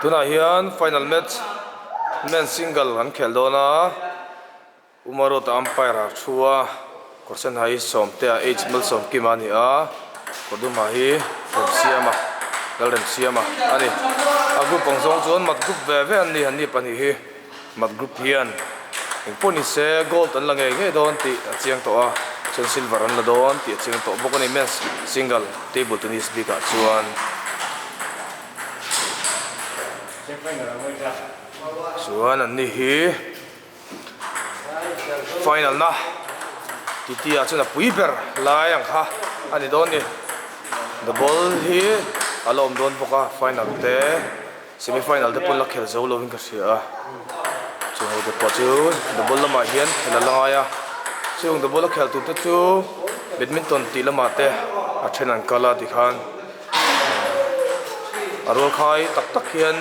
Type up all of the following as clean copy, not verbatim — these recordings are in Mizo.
Tunah hian final match men single an khelh dawn a, Umarota umpire a thu a, kawr sen ha hi Sawmtea H Malsawmkima a ni a, kawr dum ha hi Remsiama Lalremsiama a ni. A group ang zawng chuan mat group ve ve an ni, an ni pahnih hi mat group hian engpawh ni se gold an la ngei ngei dawn tih a chiang tawh a, chuan silver an la dawn tih a chiang tawh bawk a ni men's single table tennis bikah chuan. Chuan an ni hi. Final na titi ah chuan a pui ber lai ang kha a ni dawn ni. The ball hi a la awm dawn bawk a final te semi final te pawn la khel zo lovin ka hria a. Chung ho te pawh chu the ball lamah hian khel a la ngai a. Chung the ball a khel tur te chu badminton tih lamah te a then an kal a tikhan. A rual khai tak tak hian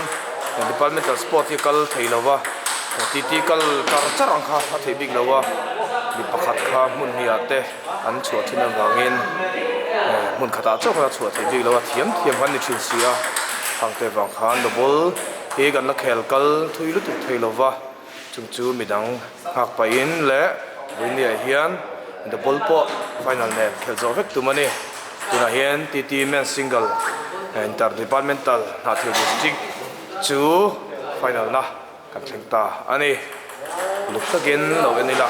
departmental sport hi kal thei lo va titi kal char char ang kha a theih bik lo a mi pakhat kha hmun hnih ah te an chhuah thin avangin hmun khatah chauh khan a chhuah theih bik lo a thiam thiam khan ni thin si a hang te vang khan the ball hi kan la khel kal thui lutuk thei lo va chung chu midang nghak pahin leh vawinia hian the ball pawh final nen khelh zawh vek tum a ni. Tunah hian TT Men's Single Inter Departmental Hnahthial District chu final na kan thleng ta a ni. Uluk takin lo en ila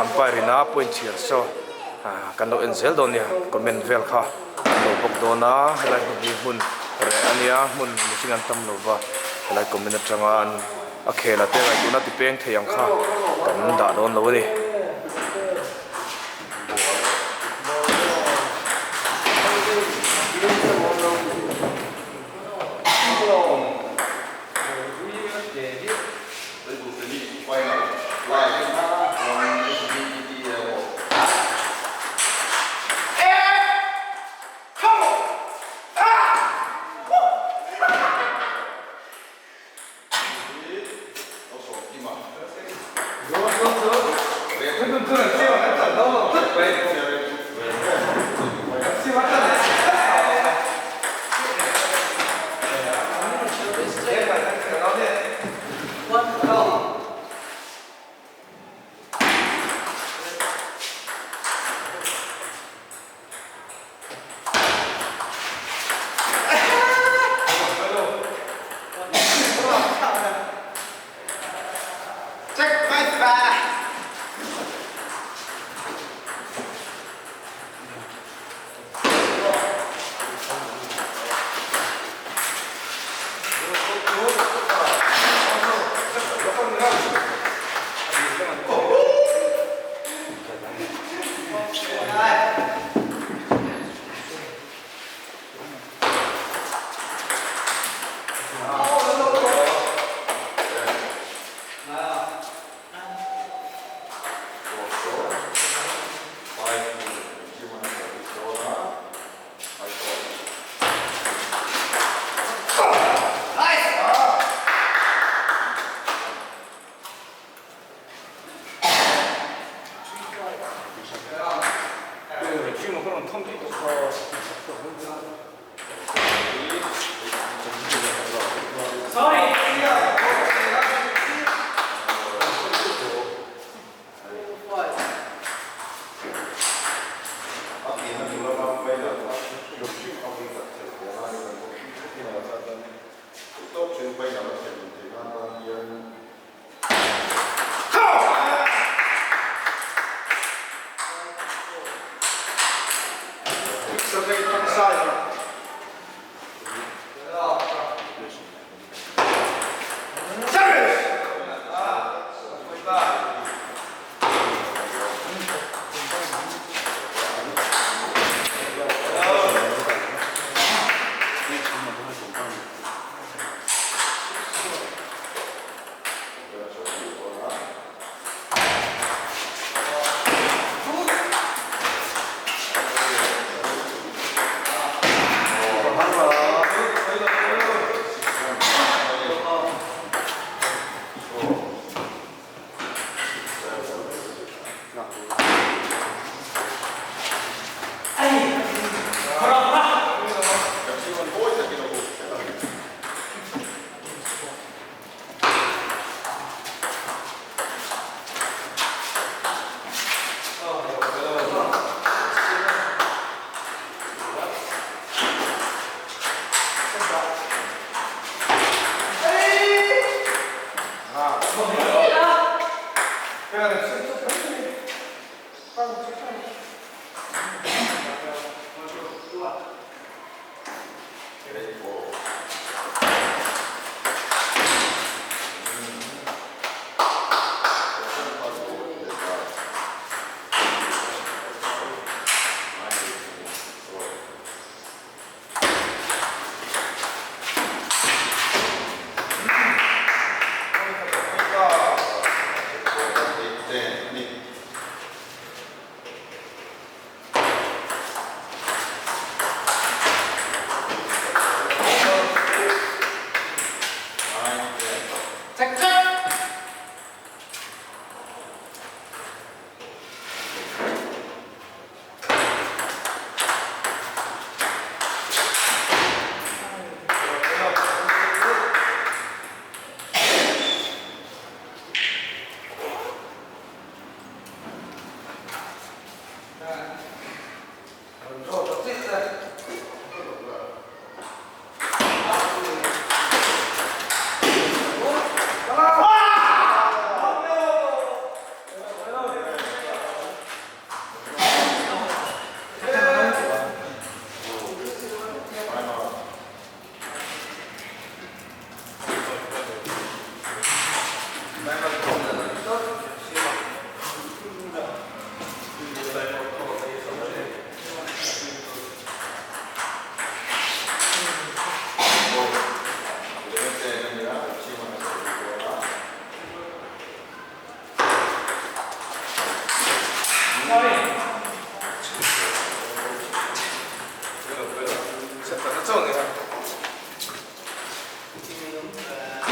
umpire in a point chhiar saw kan lo en zel dawn nia comment vel kha kan lo bawk dawn a helai hmun hi hmun reh a nia hmun mihring an tam lo va helai comment atanga an a khel a te ngaihtuahna ti peng thei ang kha kan dah dawn lo a ni.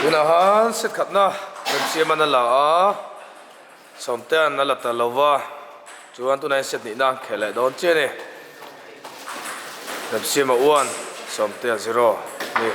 Tunah han set khatna remsiaman a la a, Sawmtea'n a la ta lo va, chuan tunah hian set nihna an khel leh dawn chiah a ni. Remsiama 1, Sawmtea 0 a ni.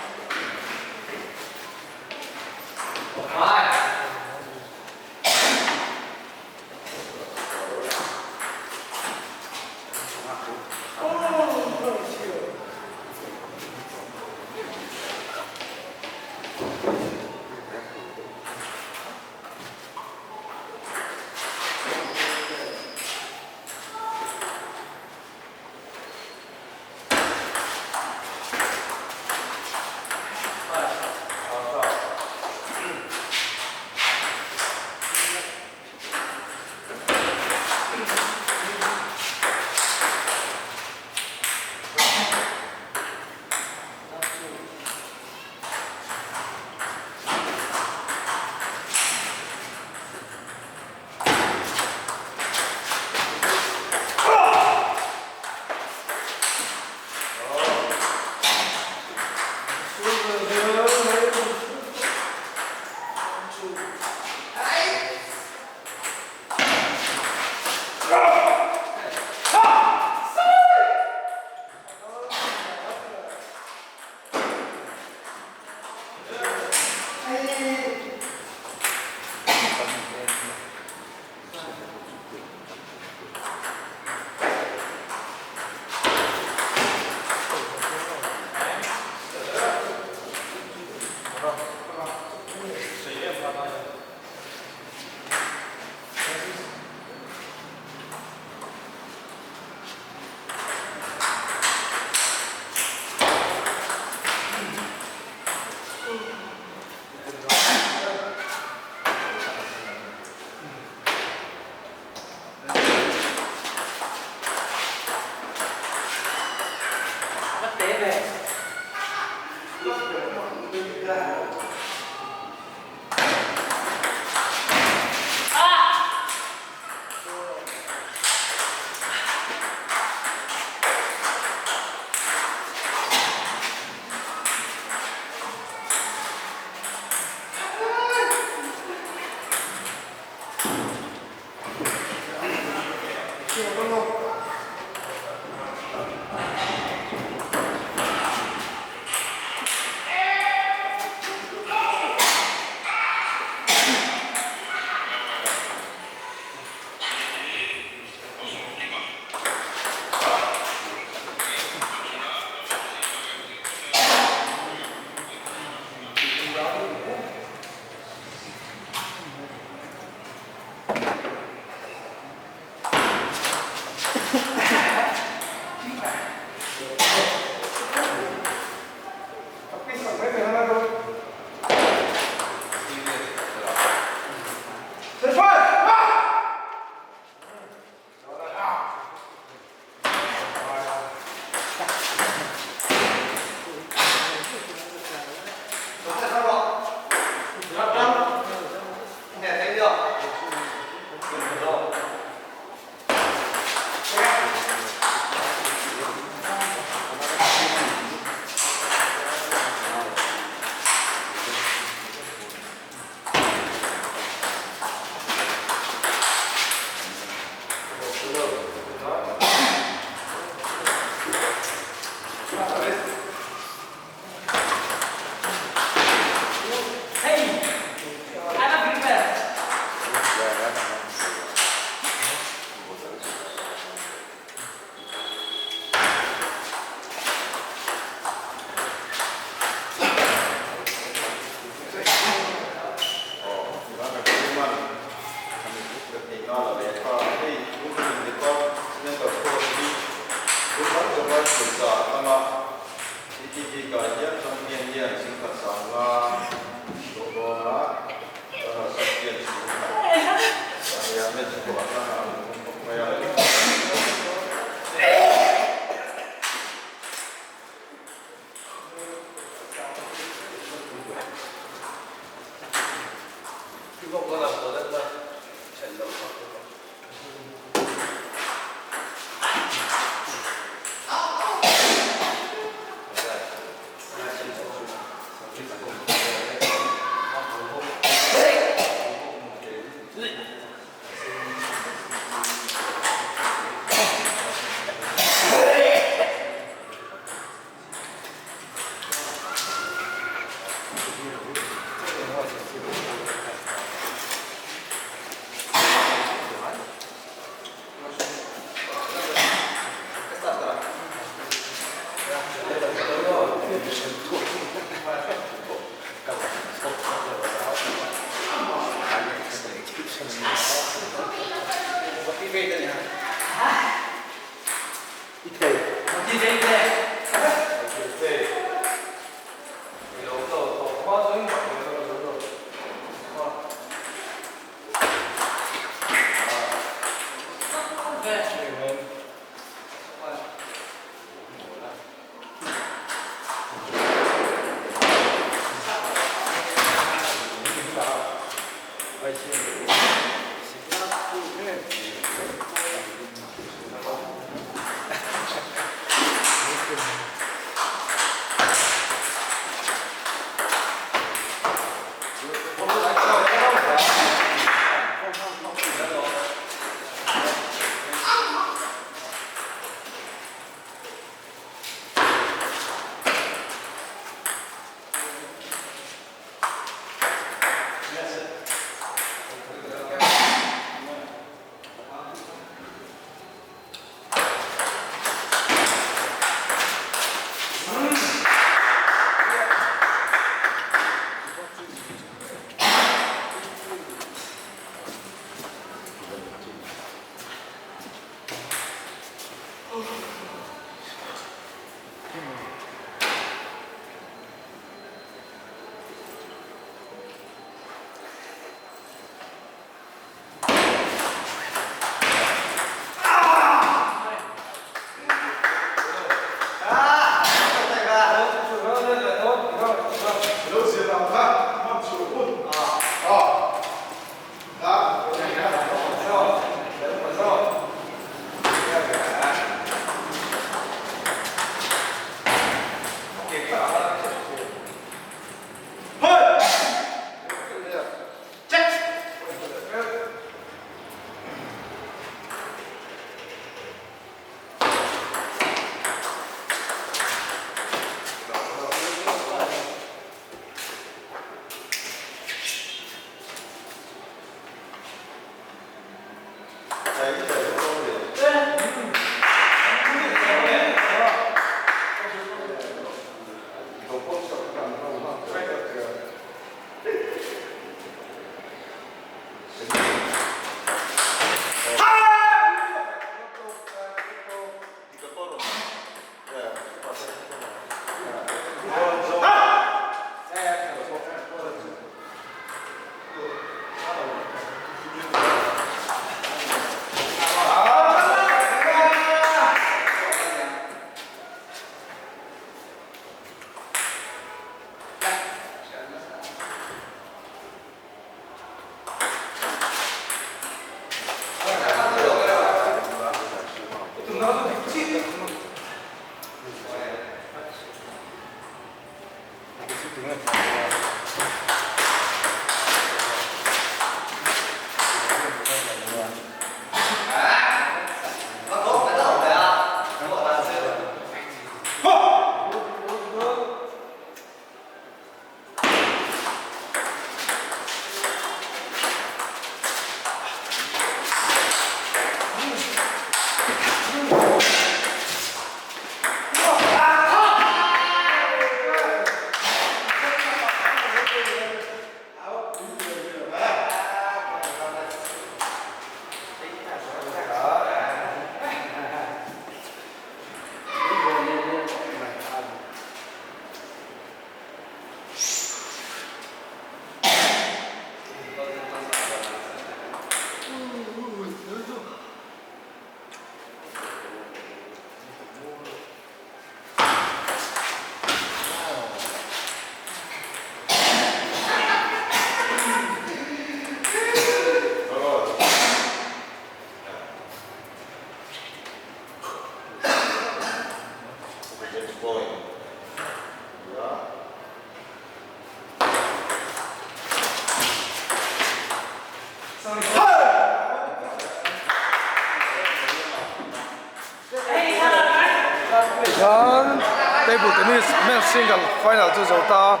Tikhan table tennis men's single final chu zo ta a,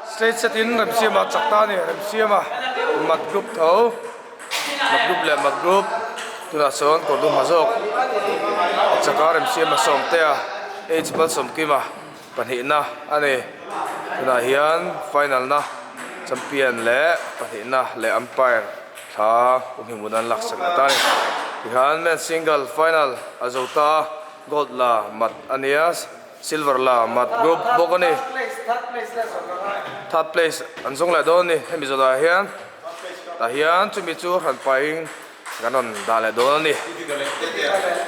straight set in Remsiama chak ta a ni, Remsiama mat group tho, mat group leh mat group tunah sawn kawr dum ha zawk a chak a Remsiama Sawmtea H Malsawmkima pahnihna a ni, tunah hian final na champion leh pahnihna leh umpire thla kum hmun an laksak leh ta a ni. Tikhan men's single final a zo ta a, gold la mat a nia, silver la mat group bawk a ni. Third place an zawng leh dawn a ni hemi zawhah hian tah hian chumi chu hran pahin kan rawn dah leh dawn a ni.